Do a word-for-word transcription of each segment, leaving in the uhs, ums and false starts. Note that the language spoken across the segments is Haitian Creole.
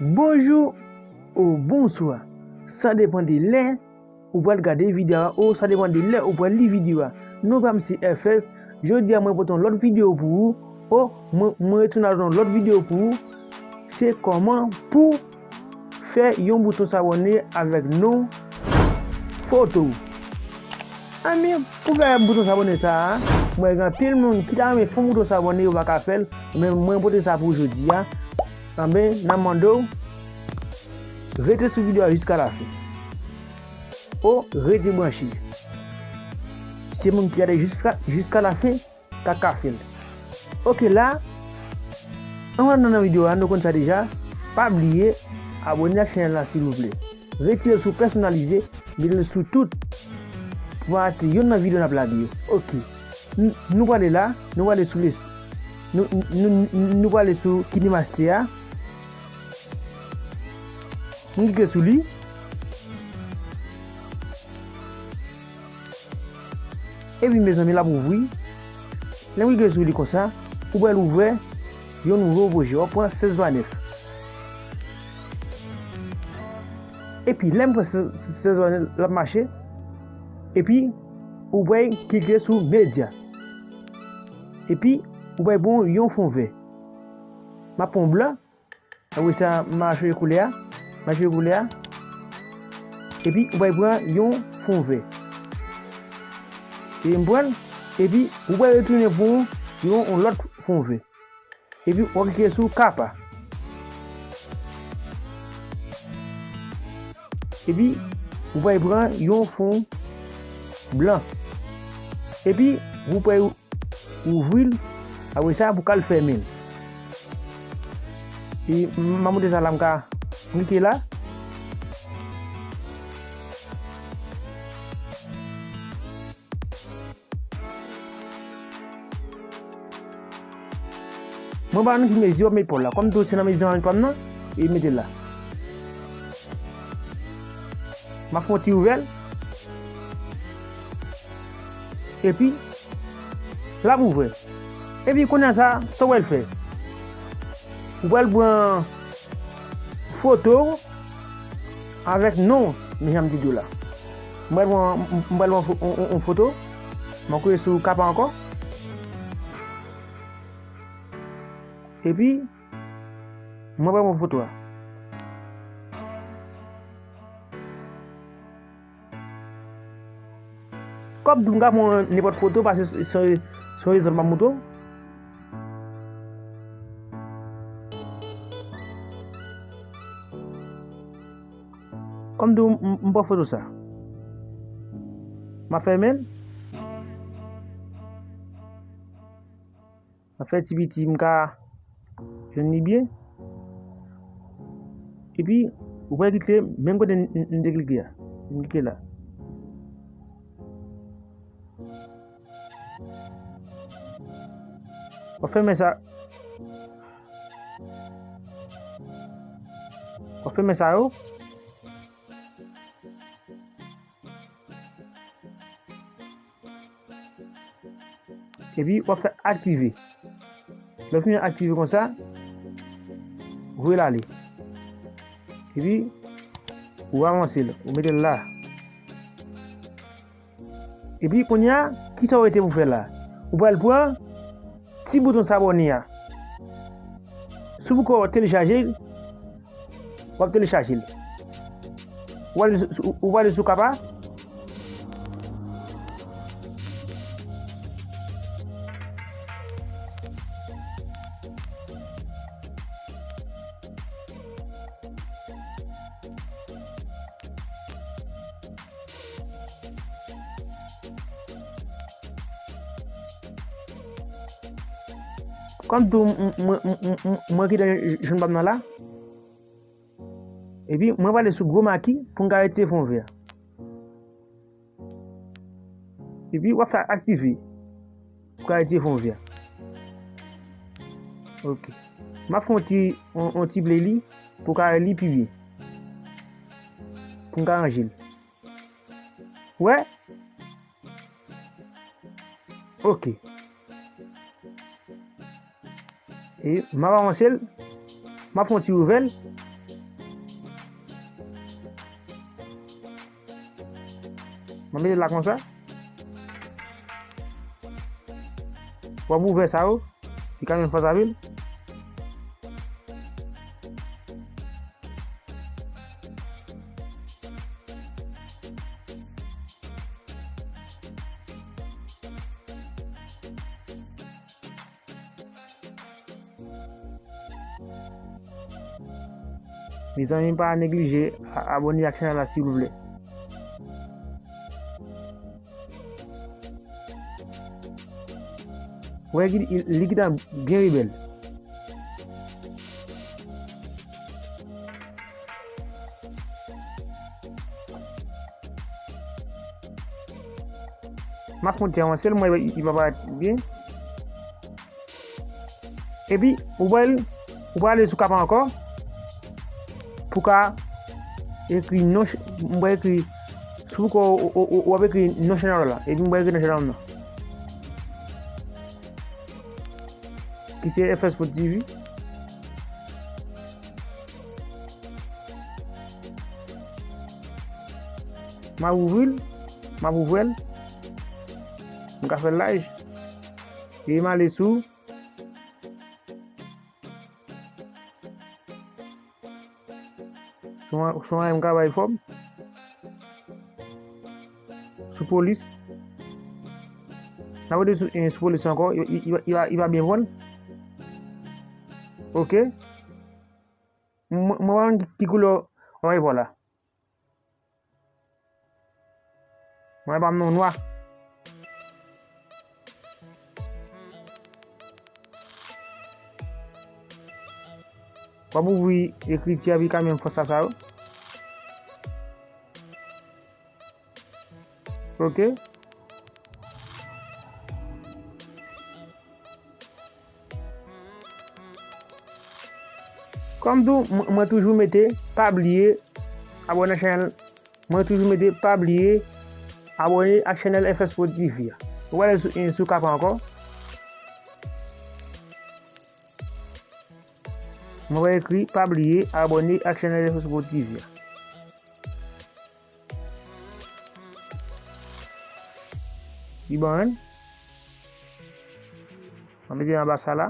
Bonjou ou bonswa. Sa depann de lè ou pral gade videyo a, ou sa depann de lè ou pral li videyo a. Non pa m se F S. Jodi a mwen pote yon lòt videyo pou ou. O, mwen, mwen retounen avèk yon lòt videyo pou ou. Se kòman pou fè yon bouton sabone avèk non foto. Anben, pou fè bouton sabone sa a, mwen gen anpil moun ki ta renmen fè yon bouton sabone, yo pa ka fè l, men mwen pote sa pou ou jodi a. Anben, n a mande w, rete sou videyo a jiska lafen. O, rete branche. Se moun ki gade jiska, jiska lafen, k ap ka fè l. Oke, la, anvan n nan videyo a, nou konn sa deja, pa bliye abone ak chanèl la, silvouplè. Retire l sou pèsonalize, mete l sou tout, pou pa rate yonn nan videyo n ap lage yo. Oke. N-, nou prale la, nou prale sou les-, nou, nou, nou, nou prale sou KineMaster a. Nou klike sou li. Epi, mezanmi, l ap ouvri. Lè m klike sou li konsa, ou pral ouvè yon nouvo pwojè. W ap pran sèz pa nèf. Epi, lè m pran sèz, sèz pa nèf, l ap mache. Epi, ou pral klike sou medya. Epi, ou pral pran yon fon vè. M ap pran blan. Apre sa, m a chanje koulè a. M a chanje koulè a. Epi, ou pral pran yon fon vè. Epi, m pran l. Epi, ou pral retounen pran yon, yon lòt fon vè. Epi, ou klike sou kapa. Epi, ou pral pran yon fon blan. Epi, ou pral ouvri l, apre sa, pou ka l fèmen l. E m a montre sa la, m ka klike la. Mwen pa nan ki mezi w ap met pa w la. Kòm tou se nan mezi w ap met pa m nan, e mete l la. M ap fè yon ti ouvè l. Epi, l ap ouvè. Epi, kounye a sa, sa w pral fè? Ou pral pran foto avèk non w, men jan m di w la. M pral pran, m, m pral pran fo-, on, on, on foto. M ap klike sou kapa ankò. Epi, mwen pral pran foto a. Kòm tou m ka pran nenpòt foto, paske se, se, se yon egzanp m ap montre w. Kòm tou m, m pran foto sa. M ap fèmen l. An fè ti piti m ka jwenn li byen. Epi, ou pral klike menm kote n, n, n te klike a. N klike la. W ap fèmen sa. W ap fèmen sa yo. Epi, w ap fè aktive. Lè w fin aktive konsa, voye l ale. Epi, ou avanse l, ou mete l la. Epi, kounye a, kisa w rete pou fè la? Ou pral pran ti bouton sabone a. Si w poko telechaje l, w ap telechaje l. Ou ale sou, ou ale sou kapa. Kòm tou m, m, mwen kite jòn pa m nan la. Epi, mwen prale sou gwo maki pou m ka retire fon vè a. Epi, w ap fè aktive pou ka retire fon vè a. Ok. M ap fè yon ti, yon, yon ti ble li pou ka li pi byen. Pou m ka ranje l. Wè? Ok. E m ap avanse l. M ap fè yon ti ouvè l. Mwen mete l la konsa. W ap ouvè sa yo. Li ka menm fòs anpil. Mezanmi, pa neglije a-, abòne ak chanèl la, silvouplè. Wè, li, li gentan byen rebèl. M ap monte avanse l, mwen, li pa parèt byen. Epi, ou pral, ou pral ale sou kapa ankò. Pou ka ekri non, ch-, m pral ekri, sou kò, ou, ou, ou, w ap ekri non chanèl la. Epi m pral ekri non chanèl la. Ki se F S Food T V. M ap ouvri l, m ap ouvè l. M ka fè l laj. E m ale sou. Sou an, sou an, m ka bay fòm. Sou polis. N ap rete sou, eh, sou polis ankò. Li, li, li, li va, li va byen pran. Ok. Mwen, mwen pa konn ki, ki koulè w ap pran la. Mwen pa m non nwa. W ap ouvri ekriti a, epi kanmenm fòs sa, sa yo. Ok. Kòm tou, mwen, mwen toujou mete, pa bliye, abòne ak chanèl. Mwen toujou mete, pa bliye, abòne ak chanèl F S Pro T V a. Ou pral sou, eh, sou kapa ankò. Mwen va ekri, pa bliye, abòne ak chanèl F S Pro T V a. Li ban. Mwen mete anba sa la.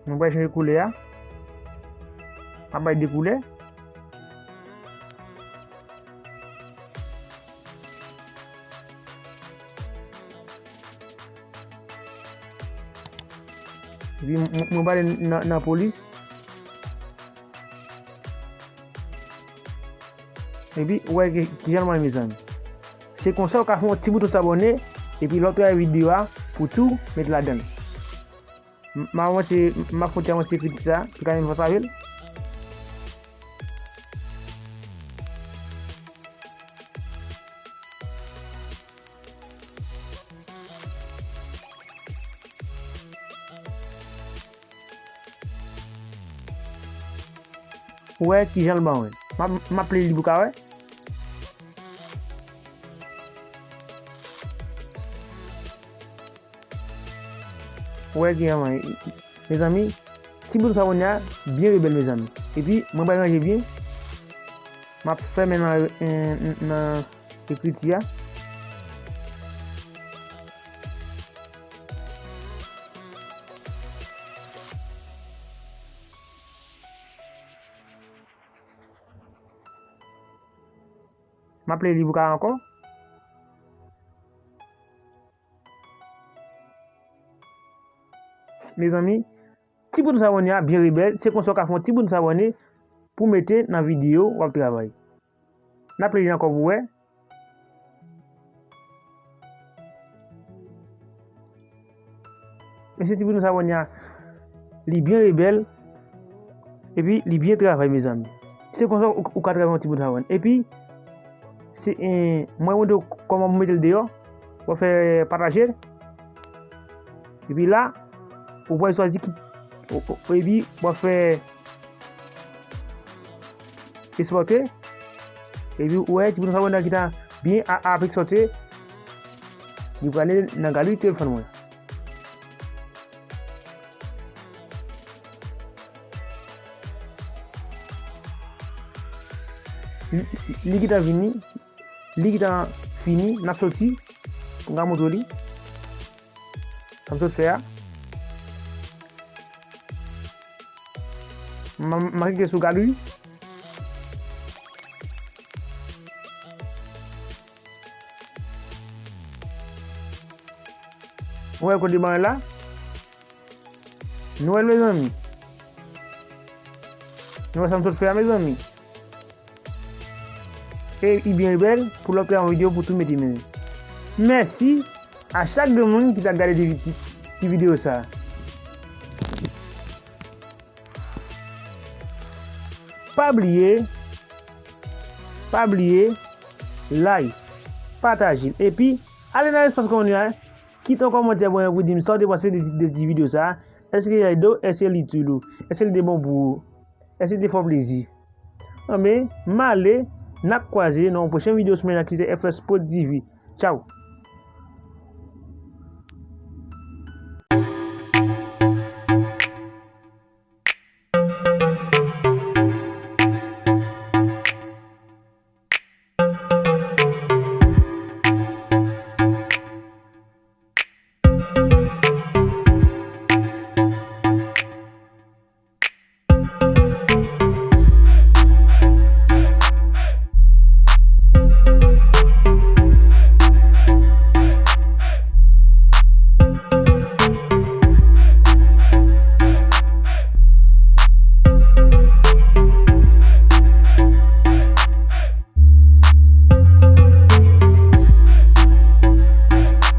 Nou pral chanje koulè a. M ap bay de koulè. Epi m, m, mwen prale nan, nan polis. Epi, ou wè ki, kijan l manje, mezanmi. Se konsa ou ka fè yon ti bouton sabòne, epi lè w ap travay videyo a, pou tou met ladan l. M, m avanse, m ap fè yon ti avanse ekriti sa, ki kanmenm fòs avè l. Ou wè kijan l ban mwen. M ap, m ap li li pou ka wè. Ou wè ki anvan, mezanmi, ti bouton sabòne a byen rebèl, mezanmi. Epi, mwen pral ranje byen. M ap fèmen nan, nan ekriti a. M ap li li pou ka ankò. Mezanmi, ti bouton sabòne a byen rebèl, se konsa w ka fè yon ti bouton sabòne pou mete nan videyo w ap travay. N ap li li ankò pou wè. Mesye, ti bouton sabòne a, li byen rebèl, epi li byen travay, mezanmi. Se konsa ou, ou ka travay yon ti bouton sabòne. Epi, se, eh, mwen montre w kòman pou mete l deyò. W ap fè pataje l. Epi la, ou pral chwazi ki, o, o, epi w ap fè ekspòte. Epi ou wè, ti bouton sabòne a ki ta byen a, a, ap ekspòte. Li prale nan galri telefòn mwen. Li gentan vini. Li gentan fini. N ap soti. Pou m ka montre w li. Sa m sot fè a. M, m, m a klike sou galri. Ou wè kote ban la? Nou wè l, mezanmi. Nou wè sa m sot fè a, mezanmi. E i byen bèl pou lòt yon videyo pou tou mete men. Mèsi a chak grenn moun ki ta gade ti, ti, ti videyo sa. Pa bliye, pa bliye, like, pataje l. Epi, ale nan espas kòmantè a, kite yon kòmantè pou mwen pou di m sa w te panse de, de ti videyo sa. Èske l ede w? Èske l itil ou? Èske l te bon pou ou? Èske l te fè w plezi? Anben, m ale, n ap kwaze nan yon pwochen videyo sou mennaj ki se F S Prod T V. Tchaw!